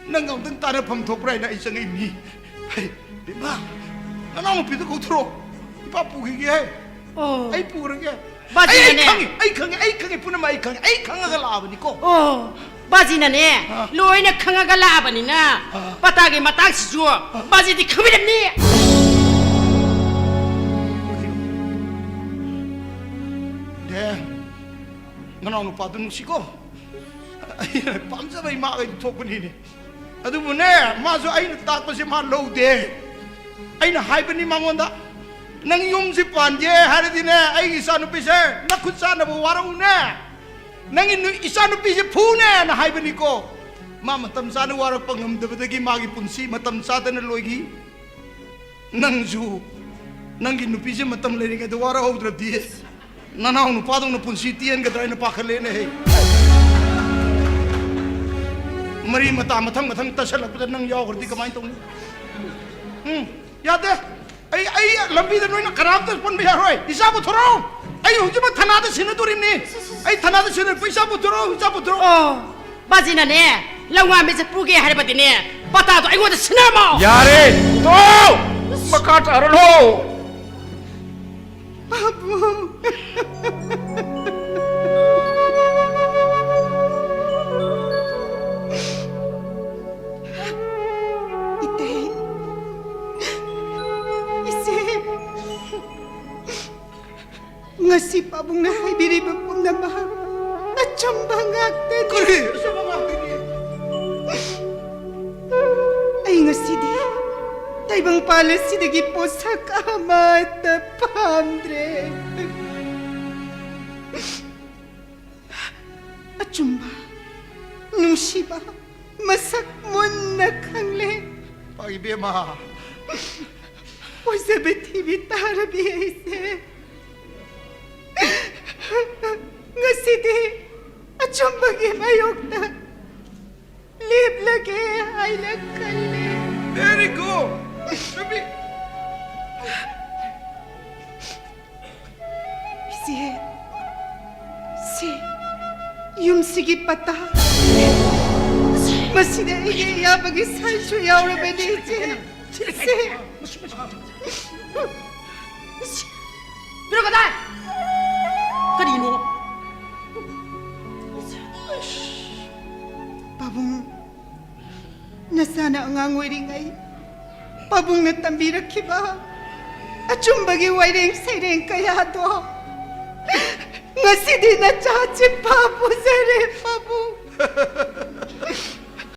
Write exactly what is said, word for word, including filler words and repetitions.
ꯅꯪ ꯑꯃꯨꯛꯇꯪ ꯇꯥꯟꯅꯐꯝ ꯊꯣꯛꯄ꯭ꯔꯥ ꯍꯥꯏꯅ ꯑꯩ ꯆꯪꯉꯛꯏꯕꯅꯤ꯫ ꯍꯩ, ꯕꯦꯝꯃ, ꯅꯅꯥꯎꯅꯨꯄꯤꯗꯣ ꯀꯧꯊꯣꯔꯛꯑꯣ꯫ ꯏꯄꯥ ꯄꯨꯈꯤꯒꯦ ꯍꯥꯏ꯫ ꯑꯣ꯫ ꯑꯩ ꯄꯨꯔꯒꯦ꯫ ꯑꯩ, ꯑꯩ ꯕꯥꯖꯤꯅꯅꯦ꯫ ꯈꯪꯉꯤ, ꯑꯩ ꯈꯪꯉꯤ, ꯑꯩ ꯈꯪꯉꯤ, ꯄꯨꯝꯅꯃꯛ ꯑꯩ ꯈꯪꯉꯤ꯫ ꯑꯩ ꯈꯪꯉꯒ ꯂꯥꯛꯑꯕꯅꯤꯀꯣ꯫ ꯑꯣ, ꯕꯥꯖꯤꯅꯅꯦ, ꯑꯥ꯫ ꯂꯣꯏꯅ ꯈꯪꯉꯒ ꯂꯥꯛꯑꯕꯅꯤꯅ, ꯑꯥ꯫ ꯄꯇꯥꯒꯤ ꯃꯇꯥꯡꯁꯤꯁꯨ ꯑꯥ꯫ ꯕꯥꯖꯤꯗꯤ ꯈꯪꯕꯤꯔꯝꯅꯤ꯫ ꯗꯦ, ꯅꯅꯥꯎ ꯅꯨꯄꯥꯗꯨ ꯅꯨꯡꯁꯤꯀꯣ꯫ ꯑꯩꯅ ꯄꯥꯝꯖꯕ ꯏꯃꯥꯈꯩꯗꯨ ꯊꯣꯛꯄꯅꯤꯅꯦ꯫ ꯑꯗꯨꯕꯨꯅꯦ, ꯃꯥꯁꯨ ꯑꯩꯅ ꯇꯥꯛꯄꯁꯦ ꯃꯥ ꯂꯧꯗꯦ꯫ ꯑꯩꯅ ꯍꯥꯏꯕꯅꯤ ꯃꯉꯣꯟꯗ, "ꯅꯪ ꯌꯨꯝꯁꯤ ꯄꯥꯟꯒꯦ ꯍꯥꯏꯔꯗꯤꯅꯦ, ꯑꯩꯒꯤ ꯏꯆꯥꯅꯨꯄꯤꯁꯦ ꯅꯈꯨꯠ ꯆꯥꯅꯕ ꯋꯥꯔꯛꯎꯅꯦ꯫ ꯅꯪꯒꯤ ꯅꯨ-, ꯏꯆꯥꯅꯨꯄꯤꯁꯦ ꯐꯨꯅꯦꯅ" ꯍꯥꯏꯕꯅꯤꯀꯣ꯫ ꯃꯥ ꯃꯇꯝ ꯆꯥꯅ ꯋꯥꯔꯛꯄ ꯉꯝꯗꯕꯗꯒꯤ ꯃꯥꯒꯤ ꯄꯨꯟꯁꯤ ꯃꯇꯝ ꯆꯥꯗꯅ ꯂꯣꯏꯈꯤ꯫ ꯅꯪꯁꯨ ꯅꯪꯒꯤ ꯅꯨꯄꯤꯁꯦ ꯃꯇꯝ ꯂꯩꯔꯤꯉꯩꯗ ꯋꯥꯔꯛꯍꯧꯗ꯭ꯔꯗꯤ ꯅꯅꯥꯎ ꯅꯨꯄꯥꯗꯧꯅ ꯄꯨꯟꯁꯤ ꯇꯦꯟꯒꯗ꯭ꯔꯥ ꯍꯥꯏꯅ ꯄꯥꯈꯠꯂꯦꯅꯦꯍꯦ꯫ ꯃꯔꯤ ꯃꯇꯥ ꯃꯊꯪ ꯃꯊꯪ ꯇꯠꯁꯜꯂꯛꯄꯗ ꯅꯪ ꯌꯥꯎꯈ꯭ꯔꯗꯤ ꯀꯃꯥꯏꯅ ꯇꯧꯅꯤ? ꯎꯝ, ꯌꯥꯗꯦ꯫ ꯑꯩ, ꯑꯩ ꯂꯝꯕꯤꯗ ꯅꯣꯏꯅ ꯀꯅꯥꯝꯇ ꯄꯨꯟꯕ ꯌꯥꯔꯣꯏ꯫ ꯏꯆꯥ ꯄꯨꯊꯣꯔꯛꯑꯣ꯫ ꯑꯩ ꯍꯧꯖꯤꯛꯃꯛ ꯊꯅꯥꯗ ꯁꯤꯟꯅꯗꯣꯔꯤꯕꯅꯤ꯫ ꯑꯩ ꯊꯅꯥꯗ ꯁꯤꯟꯅ, ꯏꯆꯥ ꯄꯨꯊꯣꯔꯛꯑꯣ, ꯏꯆꯥ ꯄꯨꯊꯣꯔꯛꯑꯣ꯫ ꯑꯣ, ꯕꯥꯖꯤꯅꯅꯦ, ꯂꯧꯉꯥꯝꯃꯤꯁꯦ ꯄꯨꯒꯦ ꯍꯥꯏꯔꯕꯗꯤꯅꯦ, ꯄꯇꯥꯗꯣ ꯑꯩꯉꯣꯟꯗ ꯁꯤꯟꯅꯔꯝꯃꯣ꯫ ꯌꯥꯔꯦ, ꯇꯣꯛꯑꯣ! ꯃꯈꯥ ꯇꯥꯔꯅꯨ! ꯄꯥꯕꯨꯡ! ꯏꯇꯩ! ꯏꯆꯦ! ꯉꯁꯤ ꯄꯥꯕꯨꯡꯅ ꯍꯥꯏꯕꯤꯔꯤꯕ ꯄꯨꯝꯅꯃꯛ ꯑꯆꯨꯝꯕ ꯉꯥꯛꯇꯅꯤ꯫ ꯀꯔꯤ ꯑꯆꯨꯝꯕ ꯉꯥꯛꯇꯅꯤ? ꯑꯩ ꯉꯁꯤꯗꯤ ꯇꯥꯏꯕꯪꯄꯥꯜ ꯑꯁꯤꯗꯒꯤ ꯄꯣꯠꯁꯛ ꯑꯃꯠꯇ ꯄꯥꯝꯗ꯭ꯔꯦ꯫ ꯑꯆꯨꯝꯕ, ꯅꯨꯡꯁꯤꯕ, ꯃꯁꯛ ꯃꯨꯟꯅ ꯈꯪꯂꯦ꯫ ꯏꯕꯦꯝꯃ꯫ ꯑꯣꯏꯖꯕ ꯊꯤꯕꯤ ꯇꯥꯔꯕꯤ ꯑꯩꯁꯦ꯫ ꯉꯁꯤꯗꯤ ꯑꯆꯨꯝꯕꯒꯤ ꯃꯥꯌꯣꯛꯇ ꯂꯦꯞꯂꯒꯦ ꯍꯥꯏꯅ ꯈꯜꯂꯦ꯫ Very good. ꯅꯨꯄꯤ꯫ ꯏꯆꯦ, ꯁꯤ ꯌꯨꯝꯁꯤꯒꯤ ꯄꯇꯥ꯫ ꯃꯁꯤ ꯁꯤꯗ ꯑꯩꯒꯤ ꯑꯌꯥꯕꯒꯤ ꯁꯥꯏꯁꯨ ꯌꯥꯎꯔꯕꯅꯤ, ꯏꯆꯦ꯫ ꯏꯆꯦ꯫ ꯄꯤꯔꯛꯀꯗꯥꯏ? ꯀꯔꯤꯅꯣ? ꯄꯥꯕꯨꯡ, ꯅꯆꯥꯅ ꯑꯉꯥꯡ ꯑꯣꯏꯔꯤꯉꯩ ꯄꯥꯕꯨꯡꯅ ꯇꯝꯕꯤꯔꯛꯈꯤꯕ ꯑꯆꯨꯝꯕꯒꯤ ꯋꯥꯏꯔꯦꯡ ꯁꯩꯔꯦꯡ ꯀꯌꯥꯗꯣ ꯉꯁꯤꯗꯤ ꯅꯆꯥ ꯆꯤꯟꯐꯥ ꯄꯨꯖꯔꯦ, ꯄꯥꯕꯨꯡ꯫